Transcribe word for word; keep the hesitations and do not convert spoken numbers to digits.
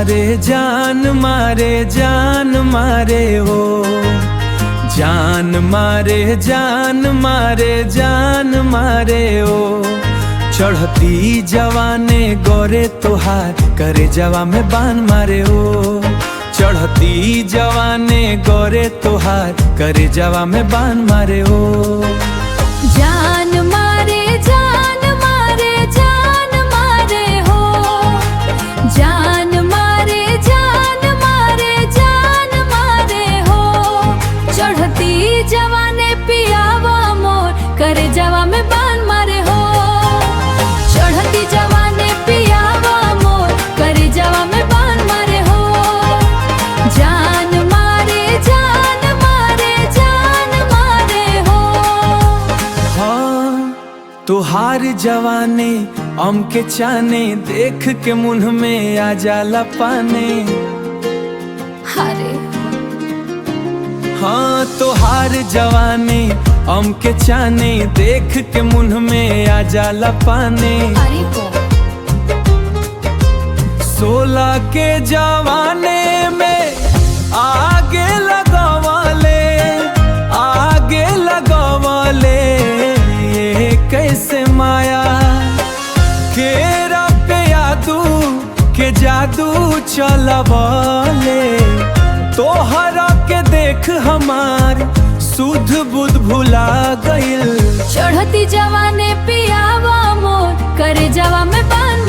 रे जान मारे, जान मारे ओ, जान मारे, जान मारे, जान मारे ओ। चढ़ती जवाने गोरे तोहार, करे जवा में बान मारे ओ। चढ़ती जवाने गोरे तोहार, करे जवा में बान मारे ओ। जान मारे, जान मारे, जान मारे हो। जान मारे, जान मारे, जान मारे हो। चढ़ती जवाने पियावा मोर, करे जवा में बान मारे हो। चढ़ती जवाने पियावा मोर, करे जवा में बान मारे हो। जान मारे, जान मारे, जान मारे हो। हाँ, तोहार जवानी अम के चाने, देख के मुंह में आ जाला पानी। अरे हाँ, तोहार जवानी अम के चाने, देख के मुंह में आ जाला पानी। अरे वो सोलह के जवाने में आगे लगवले, आगे लगवले। ये कैसे माया केरा पे यादू के जादू चलवले। तोहरा के देख हमार सुध बुध भुला गइल। चढ़ती जवाने पियावा मोर, करे जवा में बान